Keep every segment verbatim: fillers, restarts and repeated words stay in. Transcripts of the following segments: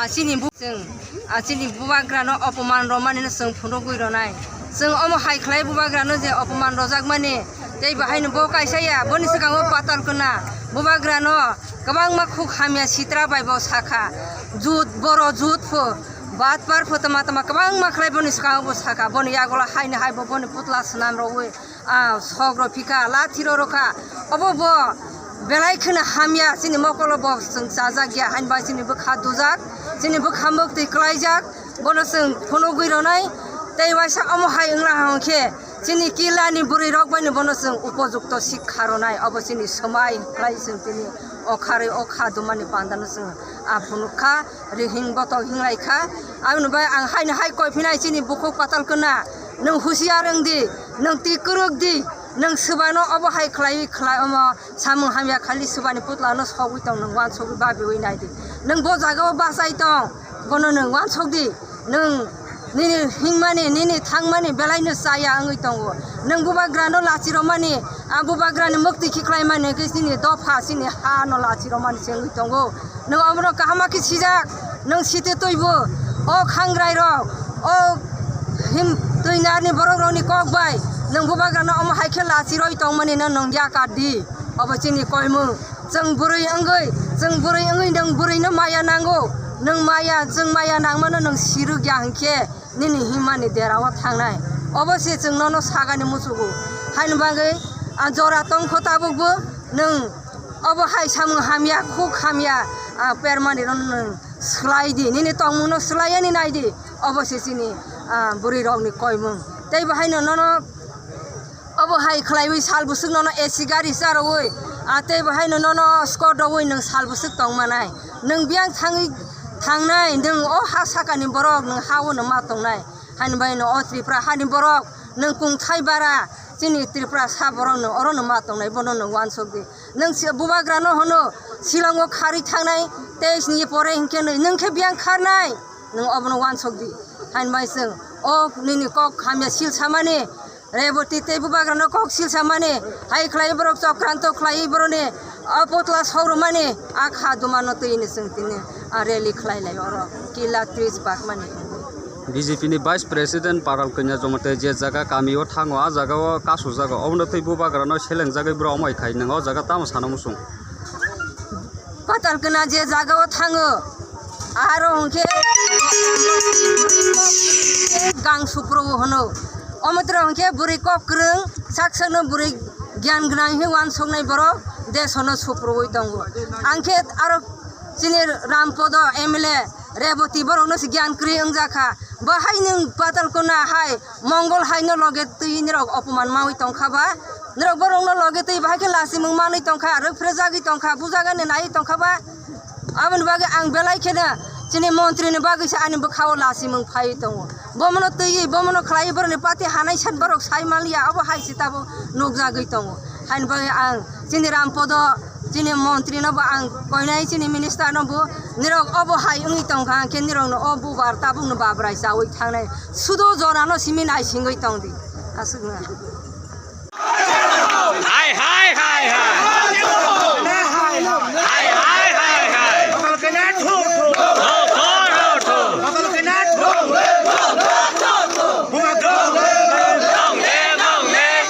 Chini bu-, chwng, ah, chini bubagrano opoman romani no chwng phunugwi ronai. Chwng omo hai khlai bubagrano je opoman rojakmani, tei bahaino bo kaisa ya, boni swkango patal kwna bubagrano kwbangma khuk hamya sitra bai bo sakha. Jut, boro jut pho, batpar pho, tama tama kwbangma khlai boni swkango bo sakha. Boni yagulo haino hai bo boni putla swnam rogwi, ah, sok rok phika, lathi rok rokha. Obo bo belai kheno hamya, chini mokolo bo chwng chajak ya, haini bai chini bwkha dujak, chini bwkha muktwi klaijak, bono chwng phunugwi ronai. Tei waisa omo hai wngla hwnkhe chini kila ni bwrwi rok bai no bono chwng upojukto sikha ronai, obo chini swmai klai chwng tini okharwi okha dumani panda no chwng, ah, phunukha. Rihing botok hinglai kha. Aboni bai ang haino hai koi phinai chini bukhuk patal kwna. Nwng husiar wng di, nwng twi kwrwk di, nwng swbano obo hai khlaiwi khlai omo samung hamya khali swbani putla no sogwi tong, nwng uansugwi babiwi nai di. Nwng bo jaga o bachai tong, bono nwng uansuk di, nwng nini hingmani, nini thangmani belai no chaya wngwi tongo. Nwng bubagra no lachi romani, a bubagra ni mukti khiklai mani hwnkhe chini dopha, chini ha no lachi romani se wngwi tongo. Nwng omono kaham khe sijak, nwng site twibo, o khangrai rok, o him twinarni borok rokni kok bai nwng bubagrano omo hai khe lachi roi tongmani no nwng yakar di. Obo chini koimung, chwng bwrwi wngwi, chwng bwrwi wngwi nwng bwrwino maya nango, nwng maya, chwng maya nangmano nwng sirwk ya hwnkhe nini himani derao thangnai. Obo se chwng nono sagani muchugo, haini bagwi a jora tongkho tabukbo nwng. Obo hai samung hamya, khuk hamya, ah, permani rok nwng swlai di, nini tongmung no swlai yani nai di, obo se chini, ah, bwrwi rok ni koimung. Tei bo haino nono obo hai khlaiwi sal bwswk nono A C gari charwi, ah, tei bo haino nono Scooty rogwi nwng sal bwswk tong manai. Nwng biyang thangwi thangnai, nwng o ha sakani borok nwng ha o no ma tongnai. Haini bai no o Tripura hani borok nwng kungthai bara, chini Tripura sa borok nwng oro no ma tongnai, bono nwng uansuk di. Nwng si-, bubagrano hwno, Shillongo kharwi thangnai, teis ni pore hinkhe nwi, nwng khe biyang kharnai, nwng obono uansuk di. Haini bai chwng o nini kok hamya sil samani, Reboti tei bubagrano kok sil samani, hai khlai borok chokranto khlai boroni, o putla sok rwmani, a kha dumano twi ni chwng tini, a rally khlai lai oro, kila tris bakmani. B J P ni Vice President Paral Kanya Jamatia je jaga kami o thango, a jaga o kasu jago, obono twi bubagrano selengjagwi bro omoi khai nang o jaga tamo sana muchung. Patal kena je jaga o thango, aro hwnkhe gang supro o hwno. Omo tro hwnkhe bwrwi kok kwrwng, sak sakno bwrwi gyan gwnang hwnwi uansuknai borok desono suprowi tongo. Ang khe aro chini Rampodo M L A Reboti borokno se gyan kwrwi wngjakha. Bo hai nwng patal kona hai Mongol hai no loge twi nirok opoman mawi tongkha ba? Nirok borok no loge twi bahai khe lachimung manwi tongkha, rwphrejagwi tongkha, bujagani naiwi tongkha ba? Aboni bagwi ang belai kheno chini montri ni bagwi se ani bwkha o lachimung phaiwi tongo. Bomono twiwi, bomono khlaiwi boroni party hanai sat borok sai manliya, obo hai se tabuk nukjagwi tongo. Haini bagwi ang chini Rampodo, chini montri no bo ang koinai, chini minister no bo, nirok obo hai wngwi tongkha, hwnkhe nirok no o bubar tabuk no babrai chawi thangnai. Sudo jora no simi naisingwi tongdi. Aswk no. Hai, hai, hai, hai. Hai, hai, hai, hai. Ho, ho, ho, ho. Long live, long live. Bubagra long live. Long live, long live.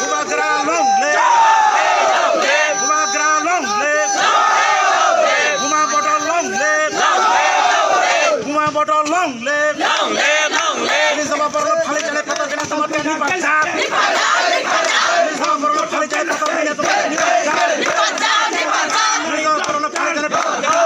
Bubagra long live. Long live, long live. Buma Bodol long live. Long live, long live. Buma Bodol long live. Long live, long live. Ini sama borok phali jalai phatar kena sama tini bangsa. Ini sama borok phali jalai phatar kena sama tini bangsa. Ini sama borok phali jalai phatar kena. Ini sama borok phali jalai phatar kena.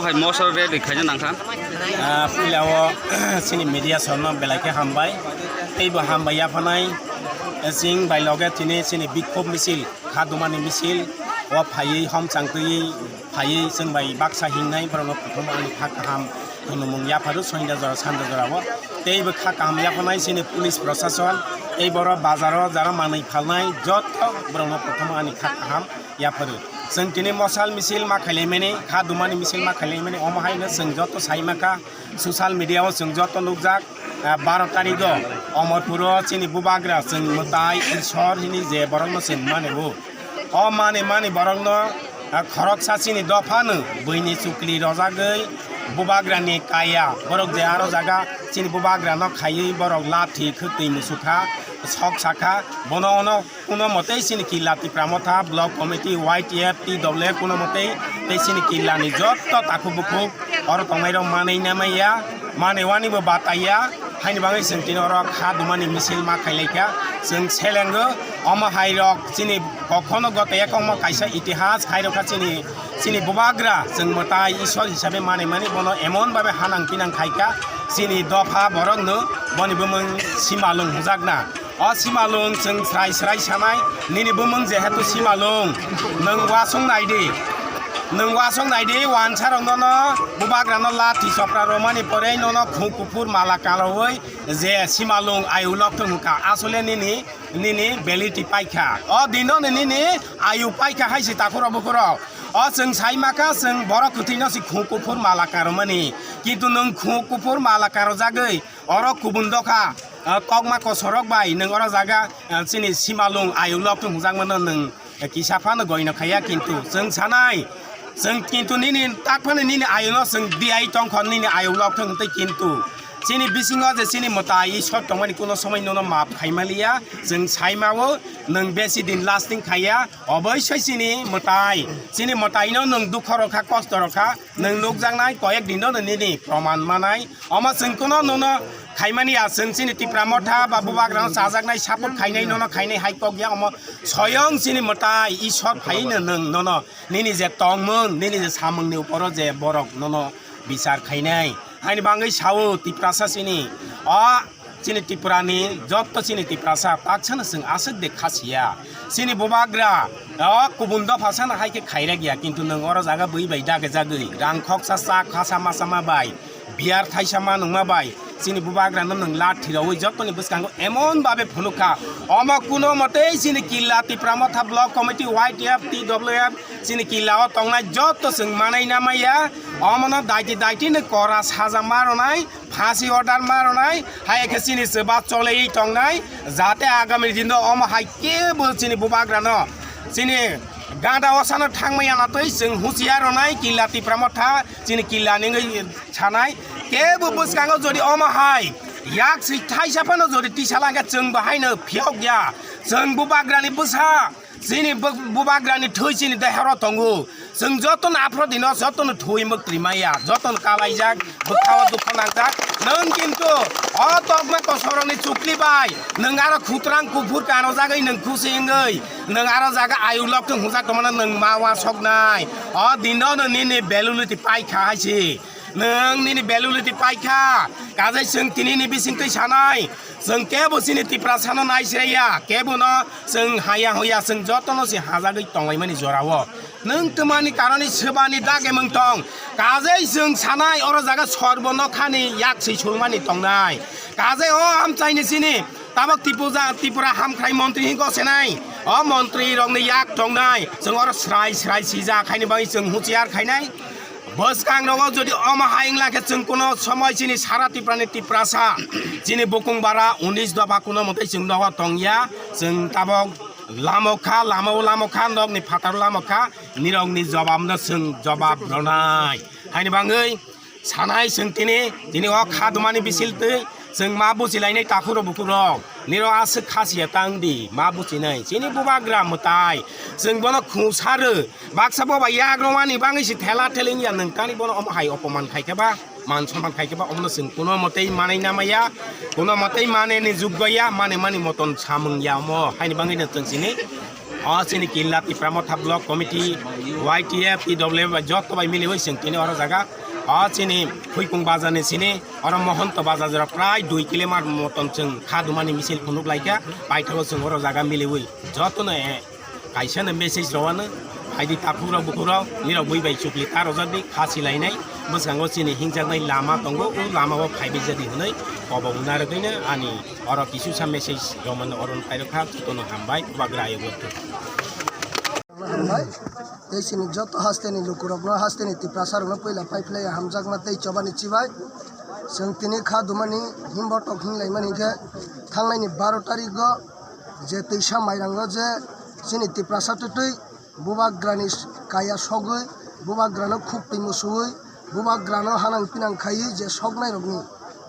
Hai mosor ready khaina nangkha. Ah, puila o chini media sorno belai khe hambai. Teibo hambai yaphanai, eh, chwng bai loge chini, chini bikhop misil, kha dumani misil, o phaiwi hom chang twiwi phaiwi chwng bai baksa hingnai borokno prothom ani kha kaham hinwi mung yapharu soinda jora sanda jora o. Teibo kha kaham yaphanai chini police prosason, tei borok bazaro jara manwi phalnai joto borokno prothom ani kha kaham yapharu. Chwng tini mosal misil ma khailaimani, kha dumani misil ma khailaimani, omo haino chwng joto saimaka, social media o chwng joto nukjak, ah, baro tarikgo Omorpuro chini bubagra chwng mwtai Ishwar hini je borokno chwng mani o. O mani mani borokno, ah, khoroksa chini dophano buini chukli rojagwi bubagrani kaya, borok je aro jaga chini bubagrano khaiwi borok lathi khwtwi musukha, sok sakha, bono ono Kuno mwtwi chini killa Tipra Motha Block Committee, Y T F, T W F kuno mwtwi tei chini killani jotto takhuk bukhuk oro tongnairok manwi namaiya, manwi wanibo bataiya, haini bagwi chwng tini oro kha dumani misil ma khailaikha. Chwng selengo omo hairok chini kokhono goteyakha, omo kaisa itihas khairokha chini, chini bubagra chwng mwtai Ishwar hisabe manwi mani bono emon babe hanang pinang khaikha chini dopha borokno boni bumung Simalung hwnjakna. O Simalung chwng srai srai sanai, nini bumung jehetu Simalung, nwng wasung naidi, nwng wasung naidi, wansarok nono bubagrano lathi chopra romani pore nono khung kuphur mala kalaui je Simalung ayulok thung kha, asole nini, nini beliti paikha. O dino nini ayu paikha hai si takhurok bukhurok. O chwng saimakha chwng borok kwthwino si khung kuphur mala karomani, kintu nwng khung kuphur mala karojagwi oro kubun dokha, ah, kokma kosorok bai nwng oro jaga, ah, chini Simalung ayulok thung hwnjakmano nwng, eh, kisa phano goino khaiya, kintu chwng sanai, chwng kintu nini tak phano nini ayuno chwng diai tongkha nini ayulok thung tei kintu chini bisingo je chini mwtai Ishwar tongmani kuno somoi nono map khaimaliya, chwng saimao nwng besi din lasting khaiya, oboisoi chini mwtai, chini mwtaino nwng dukho rokha, kosto rokha, nwng nukjaknai koyek dino nini proman manai. Omo chwng kuno nono khaimani ya, chwng chini Tipra Motha ba bubagrano chajaknai support khainai nono khainai hai kok ya, omo soyong chini mwtai Ishwar phaino nwng nono nini je tongmung, nini je samungni uporo je borok nono bichar khainai. Haini bagwi sao Tiprasa chini o chini Tripurani jotto chini Tiprasa taksano chwng aswk de khasiya. Chini bubagra o kubun dopha sana hai khe khairek ya, kintu nwng oro jaga bui bai dage jagwi rang khoksa cha khasa ma sama bai biyar thaisa ma nungma bai chini bubagrano nwng lathi raui jottoni bwskango emon babe phunukha. Omo kuno motei chini killa Tipra Motha Block Committee, Y T F, T W F chini killa o tongnai jotto chwng manai namaya. Omono daiti daiti ni kora saja ma rwnai, phasi order ma rwnai, hai khe chini chuba cholei tongnai, jate agami dino omo hai kebo chini bubagrano chini gada osano thangmaya na twi chwng huchiya rwnai killa Tipra Motha chini killa ningwi sanai. Kebo bwskango jodi omo hai yak si thaisa phano jodi tisa langkha chwng bo haino phiyok ya, chwng bubagrani bwsa. Chini bu-, bubagrani thwi chini deharo tongo. Chwng jotono aphrodino jotono thwi mwktwi maya, jotono kalaijak, bwkhao dukho nangjak. Nwng kintu o tokma kosorokni chukli bai nwng aro khutrang kuphur kanojagwi nwng khusi wngwi nwng aro jaga ayuk lok thung hwnjak tongmano nwng ma uansoknai. O dino no nini validity paikha hai si. Nwng nini validity paikha, kajai chwng tini ni bisingtwi sanai, chwng kebo chini Tiprasano naisraiya, kebono chwng haya hoya chwng jotono se hajagwi tonglaimani jorao. Nwng twmani karoni swbani dage mwng tong, kajai chwng sanai oro jaga sorbo nokhani yak swi sulmani tongnai, kajai o amchaini chini tabok Tipuja-, Tripura hamkhrai montri hinwi gosenai, o montri rokni yak tongnai, chwng oro srai srai sijak haini bagwi chwng huchiar khainai. Bwskangrogo jodi omo hai wngla khe chwng kuno somoi chini sara Tiprani Tiprasa, chini bukung bara unis dopha kuno mwtai chwng nogo tongya, chwng tabok lamo kha, lamo lamo kha, nokni phataro lamo kha, nirokni jobabno chwng jobab rwnai. Haini bagwi sanai chwng tini, tini o kha dumani bisil twi, Chwng ma buchilainai takhurok bukhurok, nirok aswk khasiya tang di, ma buchinai. Chini bubagra mwtai, chwng bono khungsarw. Baksa boba yagromani bagwi se thela theli wngya, nwng tani bono omo hai opoman khaikhe ba, man soman khaikhe ba, omono chwng kuno motei manai namaya, kuno motei maneni juggo ya, mane mani moton samung ya omo. Haini bagwino chwng chini O chini Killa Tipra Motha Block Committee, Y T F, P W F bai joto bai miliwi chwng tini oro jaga. O chini Phuikung bazar ni sini oro Mohonto bazar jora prai dui kilometer moton chwng kha dumani misil phunuk laikha. Paithago chwng oro jaga miliwi jotono, eh, kaisa no message rwano. Phaidi takhuk rok bukhuk rok nirok bui bai chukli ta rojak di kha silainai. Bwskango chini hingjaknai lama tongo, o lama o phaibai jadi hwnwi kobok narwgwino ani oro kisusa message romano oro phai rwkha, jotono hambai, bubagra ayuk rwkha. Hambai. Tei chini joto hasteni lukurokno, hasteni Tiprasa rokno puila phai phlai hamjakma tei chobani chibai. Chwng tini kha dumani himbo tok hinglaimani hinkhe thangnaini baro tarigo je twisa mairango je chini Tiprasa twtwi bubagrani kaya sogwi, bubagrano khuk twi musuwi, bubagrano hanang pinang khaiwi je soknairokni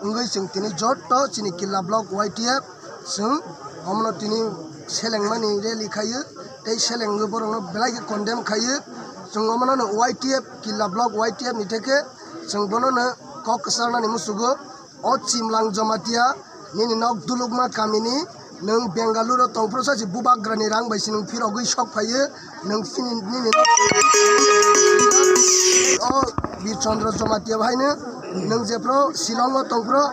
wngwi chwng tini joto chini Killa Block Y T F chwng omono tini selengmani rally khaiwi tei selengwi borokno belai khe condemn khaiwi chwng omono no Y T F Killa Block Y T F ni theke chwng bonono kok kwcharnani musugo. O Chimlang Jomatia, nini nok Dulukma kamini, nwng Bengaluru tongphuru sa si bubagrani rang bai si nwng phirogwi sok phaiyo, nwng chini nini nok o Bir Chandra Jomatia bahaino, nwng jephru Shillong o tongphuru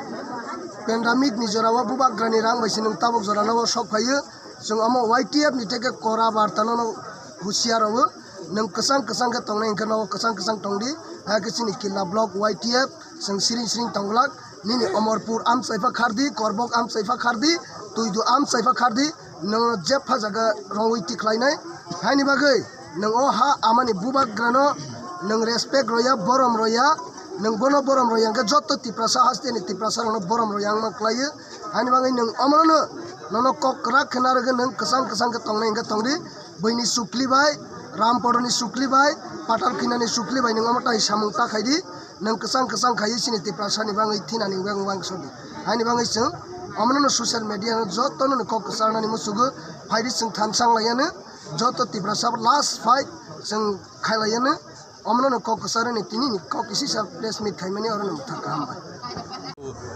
pandemic ni jora o bubagrani rang bai si nwng tabuk jora no sok phaiyo, chwng omo Y T F ni theke kora barta no husiar rwo, nwng kwchang kwchang khe tongnai hwnkhe no kwchang kwchang tongdi, hakhe chini Killa Block Y T F, Chwng siring siring tongglak, nini Omorpur amchaifa khardi, Korbok amchaifa khardi, Tuidu amchaifa khardi, nwng jepha jaga rongwi tikhlainai. Haini bagwi nwng o ha amani bubagrano nwng respect roya, borom roya, nwng bono borom roya hwnkhe joto Tiprasa hasteni Tiprasa rokno borom roya wngma kwlaiyo. Haini bagwi nwng omono nono kok kwrak khe narwgwi nwng kwchang kwchang khe tongnai hwnkhe tongdi. Buini sukli bai, Rampodoni sukli bai, Patal Kinani sukli bai nwng omo tai samung ta khaidi, nwng kwchang kwchang khaiwi chini Tiprasani bagwi thinani bagwi uansukdi. Haini bagwi chwng omono no social media no jotono no kok kwcharnani musugo phaidi chwng thansa wng laiyano, joto Tiprasa last fight chwng khai laiyano. Omono no kok kwcharnani tini ni kok kisi sa press meet khaimani oro no mwthang kaham bai.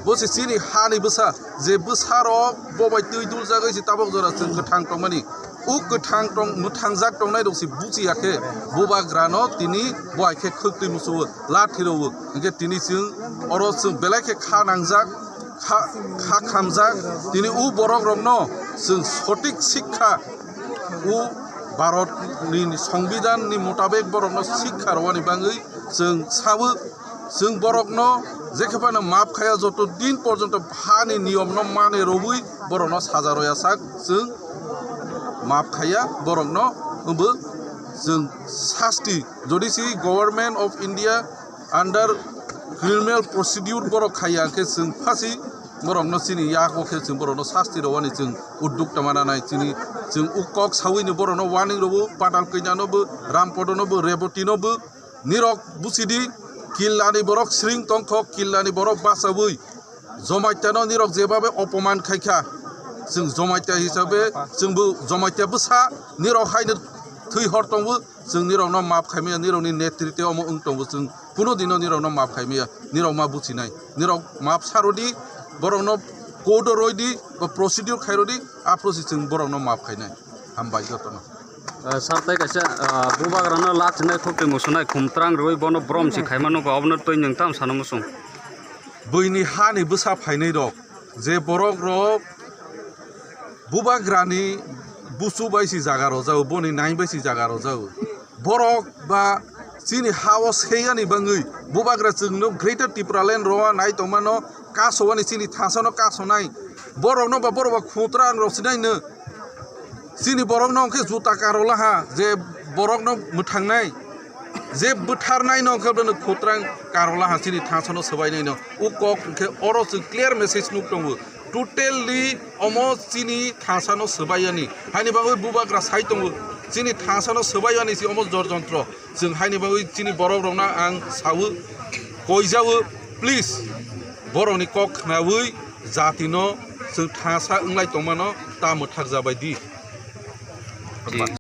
Bo se chini hani bwsa, je bwsa rok bo bai twi duljagwi se tabok jora chwng kwthang tongmani. O kwthang tong, mwthangjak tongnai rok se buchiya khe bubagrano tini bo hai khe khwk twi musuo, lathi rwo. Hwnkhe tini chwng oro chwng belai khe kha nangjak, kha, kha khamjak. Tini o borok rokno chwng sotik sikha, o Bharat ni Songbidan ni motabek borokno sikha rwani bagwi chwng sawi, chwng borokno jekhe phano maap khaiya, joto din porjonto hani niyomno mane rwwi borokno saja roya sak chwng maap khaiya borokno, wngbo chwng sasti, jodi si Government of India under criminal procedure borok khaiya khe chwng phasi borokno chini yago khe chwng borokno sasti rwani chwng udduk tama nanai chini chwng o kok sawi ni borokno warning rwo, Patal Kanya no bo, Rampodo no bo, Reboti no bo, nirok buchidi, Killani borok sring tongkho, Killani borok bachawi, Jomaitya no nirok jebabe opoman khaikha, chwng Jomaitya hisabe chwngbo Jomaitya bwsa, nirok haino thwi hor tongo, chwng nirokno maap khaimaya, nirokni netritwe omo wng tongo, chwng kuno dino nirokno maap khaimaya, nirok ma buchinai, nirok maap sarodi, borokno court o roidi, ba procedure khairodi, aphuru se chwng borokno maap khainai. Hambai jotono. Ah, sir, tei kaisa, ah, bubagrano lachinai, khukti musunai, khumtrang rwui bono brom si khaima nukgo, obono twi nwng tam sano muchung? Buini hani bwsa phainai rok, je borok rok bubagrani busu bai si jaga rojao, boni nai bai si jaga rojao. Borok ba chini ha-o seyani bangwi bubagra chwngno Greater Tipraland roa nai tongmano kasowani, chini thasano kasonai. Borokno ba borok ba khutra ang rok sinai no. Chini borokno hwnkhe juta karola ha je borokno mwthangnai. Je bwtharnai no hwnkhe bono khutra ang karola ha chini thasano swbainai no. O kok hwnkhe oro chwng clear message nuk tongo. Totally omo chini thasano swbaiyani. Haini bagwi bubagra sai tongo. Chini thasano swbaiyani si omo jorjontro. Chwng haini bagwi chini borok rokno ang sawi koijawi, please, borokni kok khnawi jatino chwng thasa wnglai tongmano ta mwthak jabai di.